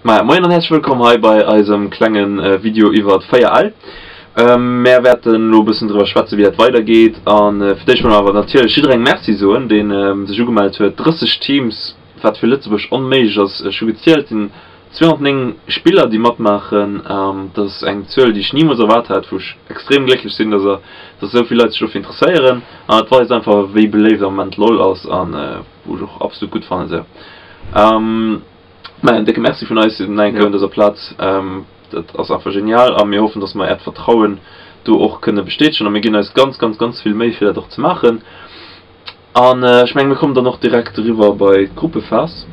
Maja, moien an häerzlech wëllkomm hei bei eisem klenge Video iwwert 4L. Mär wäerten elo e bëssen driwwer schwätzen, wéi dat weidergeet. A fir d'éischt wëlle mer awer natierlech jidderengem Merci soen, deen sech ugemellt huet. 30 Teams, wat fir Lëtzebuerg onméiglech ass. Ech hu gezielt, et sinn 209 Spiller, déi matmaachen. Dat ass eng Zuel, déi ech nimools erwaart hat, wou ech extrem glécklech sinn, dass esou vill Leit sech dofir interesséieren. An dat weist einfach, wéi beléift am Moment LoL ass a wou ech och absolut gutt fannen esou. Mä en décke Merci vun eis nach eng Kéier un dëser Plaz. Dat ass einfach genial a mir hoffen, dass mer Äert Vertrauen do och kënne bestätegen a mir ginn eis ganz, ganz, ganz vill Méi fir dat och ze maachen. An ech mengen, mir kommen dann och direkt eriwwer bei d'Gruppephas.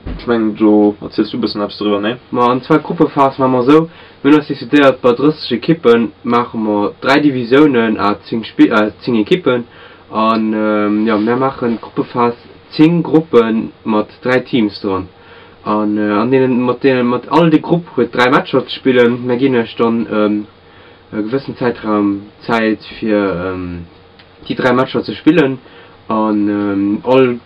Ech mengen, do erziels du e bëssen eppes doriwwer, nee? Ma an zwar d'Gruppephas maache mer esou, mir hunn eis decidéiert, bei 30 Ekippe maache mer 3 Divisiounen à 10 Spi-, 10 Ekippen. An jo, mär maachen d'Gruppephas, 10 Gruppe mat 3 Teams dran. An an deenen, mat deenen, mat all de Grupp huet 3 Matcher ze spillen. Mär ginn iech dann e gewëssen Zäitraum Zäit fir déi 3 Matcher ze spillen. An all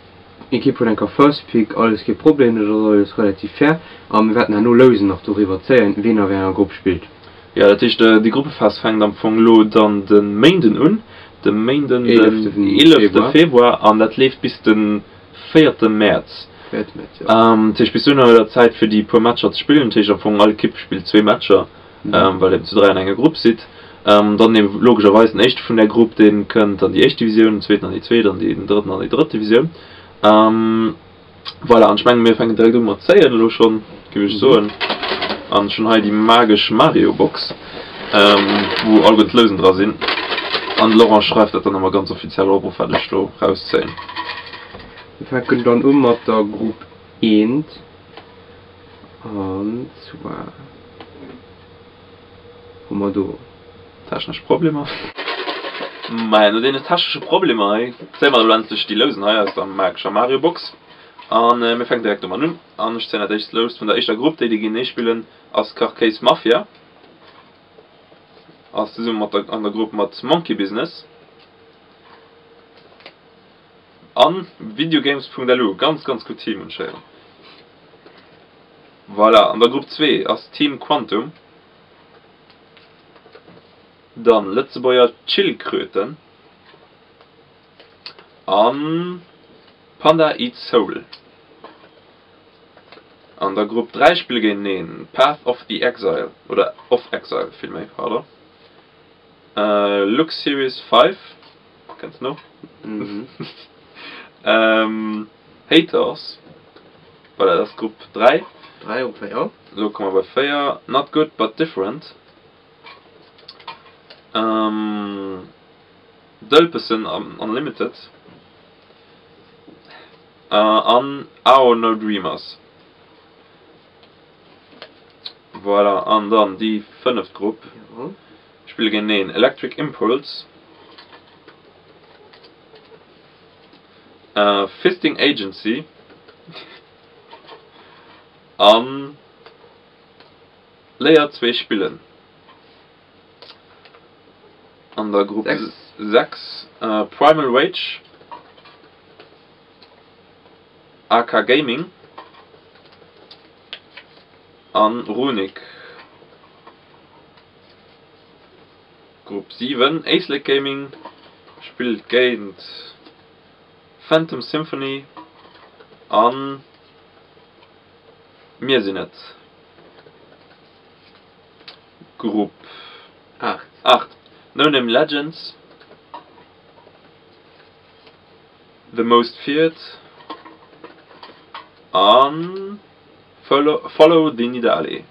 Ekipp huet enker First Pick, alles kee Problem, dat ass alles relativ fair. A mir wäerten herno Lousen nach doriwwer zéien, ween a wéi enger Grupp spillt. Jo, dat heescht, déi Gruppephas fänkt am Fong elo dann de Méinden un, de Méinden den eelefte Februar, an dat leeft bis de véierte Mäerz. Dat heescht, bis dohinner huet der Zäit fir déi puer Matcher ze spillen. Dat heescht am Fong all Ekipp spillt zwee Matcher, well der eben zu 3 an enger Grupp sidd. Dann eben logescherweis den éischte vun där Grupp, dee kënnt an déi éischt Divisioun, den zweeten an déi zweet an den drëtten an déi drëtt Divisioun. Voilà, an ech mengen mir fänken direkt un mat zéien elo schonn, géif ech soen. An ech hunn hei déi magesch Mario Box, wou alleguerten d'Lousen dra sinn. An de Laurent schreift dat dann ëmmer ganz offiziell op, of wat ech do rauszéien. Mir fänken dann u mat der Grupp eent, an zwar hu mer do. Technesch Problemer. Maja, no deene technesche Problemer hei zéie mer elo endlech déi Lousen hei aus der magescher Mario Box. An mir fänken direkt domat un. An ech zéien dat éischt Lous vun der éischter Grupp, déi déi géintenee spillen, ass Carcase Mafia. Ass zesumme mat der an der Grupp mat Monkey Business an Videogames.lu. Ganz ganz gutt Team hunn ech héieren. Voilà, an der Grupp 2 ass Team Quantum. Dann Lëtzebuerger Chillkröten an Panda Eats Soul. An der Grupp 3 spille géinteneen Path of the Exile, oder of Exile villméi, pardon, Lux Series 5, kenns de no? Haters, voilà, dat ass Grupp 3. 3 op 4. Elo komme mer bei 4, Not Good But Different, Dëlpessen Unlimited an Ao No Dreamers. Voilà, an dann déi fënneft Grupp spille géinteneen Electric Impulse. Fisting Agency an Léier 2 spillen. An der Grupp 6 Primal Rage, AK Gaming an Runic. Grupp 7, Éislek Gaming spillt géint Phantom Symphony an Mir sinn et. Grupp 8, No Name Legends, The Most Feared an Follow the Nidali.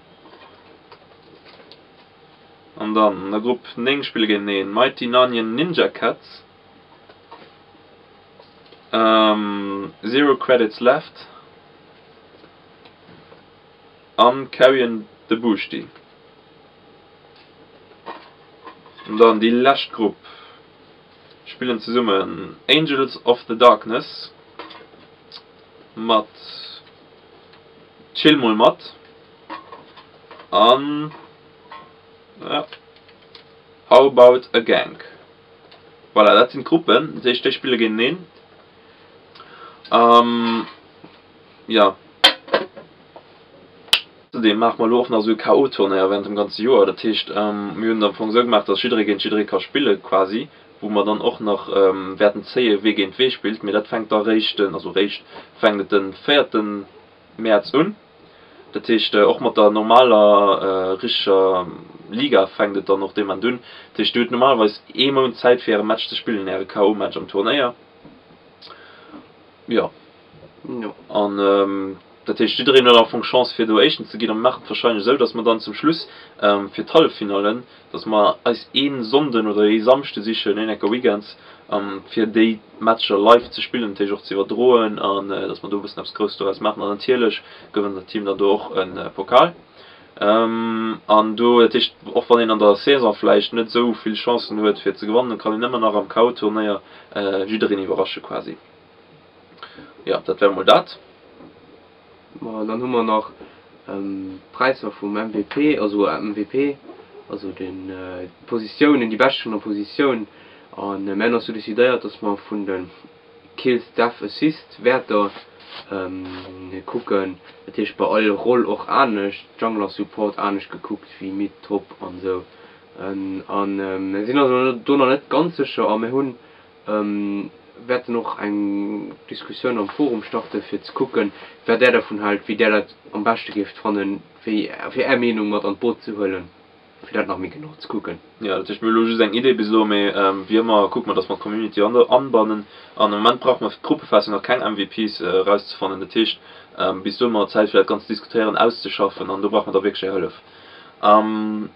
An dann an der Grupp 9 spille géinteneen Mighty Nanian Ninja Cats, Zero Credits Left an Carrion the Buuschti. An dann déi lescht Grupp spillen zesummen Angels of the Darkness mat Chill mol mat an How about a Gank. Voilà, dat sinn d'Gruppen. Dat heescht, déi spille géinteneen. Jo. Ausserdeem maache mer elo och nach esou e KO-Turnéier während dem ganze Joer. Dat heescht, mir hunn et am Fong esou gemaach, dass jidderee géint jidderee ka spille quasi, wou mer dann och nach wäerten zéie wee géint wee spillt. Mee dat fänkt da réischt den, also réischt, fänkt et de véierten Mäerz un. Dat heescht, och mat der normaler richteger Liga fänkt et dann och dee Moment un. Dat heescht, dir hutt normalerweis ee Mount Zäit fir äre Match ze spillen, äre KO-Match am Turnéier. Jo. An dat heescht, jiddereen huet am Fong Chance fir do Éischten ze ginn. A mir maachen et warscheinlech esou, datt mer dann zum Schluss fir d'Halleffinallen, datt mer eis ee Sonnden oder ee Samschde sichen, een enker weekends, fir déi Matcher live ze spillen, dat heescht och ze iwwerdroen an datt mer do e bëssen eppes Grousses doraus maachen. An natierlech gewënnt dat Team dann do och e Pokal. An do, dat heescht, och wann een an der Saison vläicht net esou vill Chancen huet fir ze gewannen, kann een ëmmer nach am KO-Turnéier jiddereen iwwerrasche quasi. Jo, dat wär mol dat. Ma dann hu mer nach d'Präisser vum MVP, also MVP, also den d'Positiounen, déi bescht vun der Positioun. A mir hunn eis du decidéiert, dass mer vun de Kills, Death, Assist Wäerter kucken. Dat heescht bei all Roll och anescht, Jungler, Support anescht gekuckt wéi Mid, Top an esou. An mir sinn eis do nach net ganz sécher a mir hunn wäerten och eng Diskussioun am Forum starte fir ze kucken, wat Där dervun haalt, wéi Där dat am beschte géift fannen, fir Är Meenung mat an d'Boot ze huelen, fir dat nach méi genau ze kucken. Jo, dat heescht, mir hu elo just eng Idee bis elo, mee wéi ëmmer kucke mer, dass mer d'Community anbannen. An am Moment brauche mer fir d'Gruppephas jo nach keng MVPs erauszefannen. Dat heescht, bis do hu mer Zäit fir dat Ganzt ze diskutéieren, auszeschaffen an do brauche mer da wierklech Är Hëllef.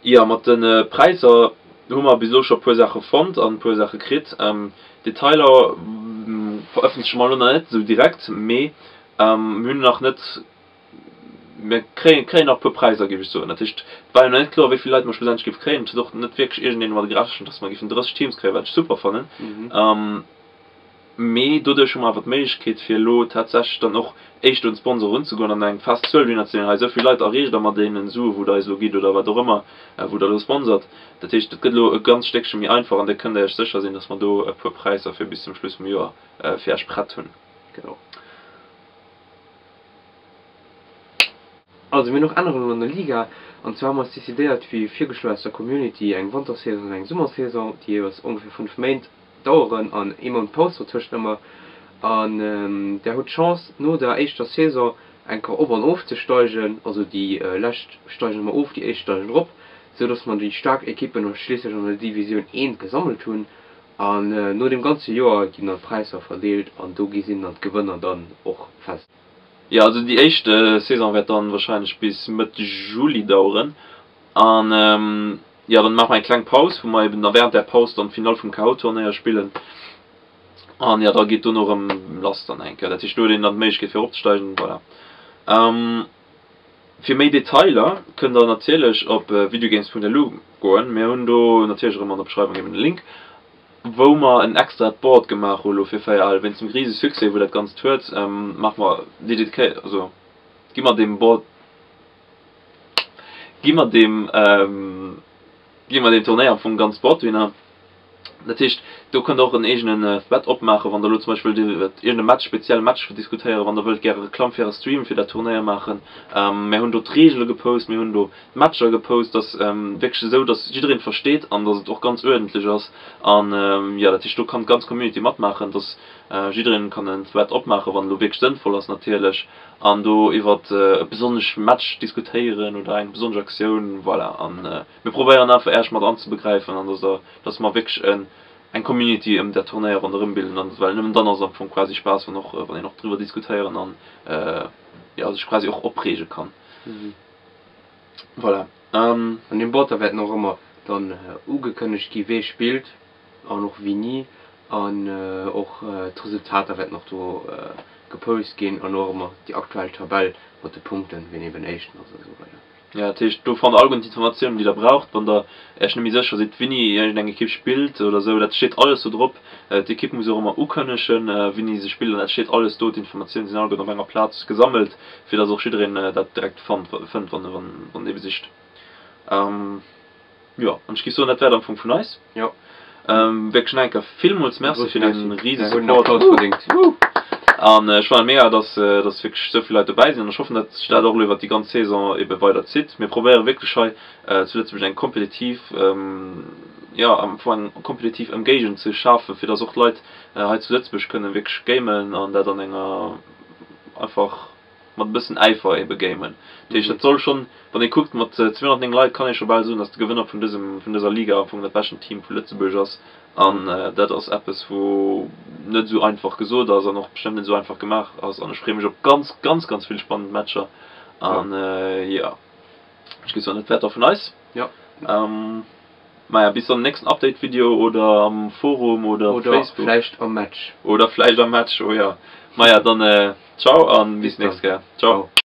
Jo, mat de Präisser hu mer bis elo scho puer Saache fonnt an puer Saache kritt. Detailer verëffentleche mer elo nach net esou direkt, mee mir hunn nach net, mir kréien kréien nach e puer Präisser géif ech soen. Dat heescht, et war jo nach net kloer wéi vill Leit mer schlussendlech géife kréien. Et huet och net wierklech iergendeen domadder gerechent, dass mer géifen 30 Teams kréien, wat ech super fannen. Mee doduerch hu mer awer d'Méiglechkeet, fir elo tatsächlech dann och éischter un d'Sponsore erunzegoen an eng fest Zuel dohinner ze leeën, hei esou vill Leit erreecht Der mat deene Sue wou Der eis elo gitt oder wat och ëmmer wou Der elo sponsert. Dat heescht, et gëtt elo e ganz Stéckche méi einfach an Dir kënnt Iech sécher sinn, dass mer do e puer Präisser fir bis zum Schluss vum Joer fir Iech prett hunn. Genau. Also mir hunn och Ännerungen an der Liga, an zwar hu mer eis decidéiert, wéi virgeschloen aus der Community, eng Wantersaison an eng Summersaison, déi jeeweils ongeféier 5 Méint daueren an ee Mount Paus dotëscht ëmmer. An där hutt d'Chance no der éischter Saison eng Kéier op an of ze steigen, also déi lescht steigen ëmmer of, déi éischt steigen erop, sou dass mer déi staark Ekippen schliisslech an der Divisioun 1 gesammelt hunn. An no dem ganze Joer ginn dann d'Präisser verdeelt an do gi sinn dann d'Gewënner dann och fest. Jo, also déi éischt Saison wäert dann wahrscheinlech bis Mëtt Juli daueren an jo, dann maache mer eng kleng Paus, wou mer eben da während där Paus dann d'Finall vum KO-Turnéier spillen an jo, da geet dono erëm lass dann eng Kéier. Dat heescht, do huet een dann d'Méiglechkeet fir eropzesteigen, voilà. Fir méi Detailer kënnt der natierlech op videogames.lu goen. Mir hunn do natierlech erëm an der Beschreiwung eben de Link. wou mer en extraet Board gemaach hu lo fir 4 al, wéinst dem rise Succès wou dat Ganzt huet, maache mer dediqué, also gi mer deem Board, gi mer deem, gi mer deem Turnéier am Fong e ganzt Board dohinner. Dat heescht, do kënnt der och en eegenen Thread opmaachen, wann der elo zum Beispill wëllt iwwert iergend e Match, spezielle Match diskutéieren, wann der wëllt gäre Reklamm fir äre Stream fir dat Turnéier maachen. Mär hunn do d'Reegele gepost, mir hunn do d'Matcher gepost, dass wierklech esou, dass jiddereen et versteet an dass et och ganz uerdentlech ass an jo, dat heescht do kann d'ganz Community matmaachen, dass jiddereen kann en Thread opmaachen, wann elo wierklech sënnvoll ass natierlech an do iwwert e besonnesch Match diskutéieren oder eng besonnesch Aktioun, voilà. An mir probéieren einfach Äerch mat anzebegräifen an dass der, dass mer wierklech en eng Community ëm dat Turnéier ronderëm bilden an well nëmmen dann ass et am Fong quasi Spaass wann och wann een och driwwer diskutéieren an jo sech quasi och opreege kann. Voilà. An deem Boarder wäerten och ëmmer dann ugekënnegt gi wee spillt an och wéini an och d'Resultater wäerten och do gepost ginn an och ëmmer déi aktuell Tabell mat de Punkten, ween eben Éischten ass a sou weider. Jo, dat heescht do fannt der alleguerten d'Informatiounen déi der braucht, wann der Iech net méi sécher sidd wéini iergendeng Ekipp spillt oder sou. Dat steet alles do drop. D'Ekipp muss och ëmmer ukënnegen wéini se spillen an dat steet alles do. D'Informatiounen sinn alleguerten op enger Plaz gesammelt. Fir dass och jiddereen dat direkt fannt, fënnt, wann e wann ee besicht. Jo, an ech géif soen, dat wär et am Fong vun eis. Jo. Wierklech nach eng Kéier villmools Merci fir dee rise Support. An ech fannen et mega, dass dass wierklech esou vill Leit dobäi sinn an ech hoffen, dat sech dat och elo iwwert déi ganz Saison ebe weider zitt. Mir probéiere wierklech hei zu Lëtzebuerg eng kompetitiv, jo am Fong eng kompetitiv Ëmgéigend ze schafen, fir dass och d'Leit hei zu Lëtzebuerg kënnen wierklech gamen an dat an enger einfach mat e bëssen Äifer ebe gamen. Dat heescht, dat soll schonn, wann ee kuckt, mat 209 Leit kann ee scho bal soen, dass de Gewënner vun dësem, vun dëser Liga am Fong dat beschten Team vu Lëtzebuerg ass. An dat ass eppes, wou net esou einfach gesot ass an och bestëmmt net esou einfach gemaach ass. An ech freeë mech op ganz, ganz, ganz vill spannend Matcher. An jo, ech géif soen, dat war et da vun eis. Jo. Maja, bis an den nächsten Update-Video oder am Forum oder op Oder Facebook. vläicht am Match. Oder vläicht am Match, oh jo. Maja, dann ciao an Bis bis nächst dann. Kéier. Ciao. Ciao.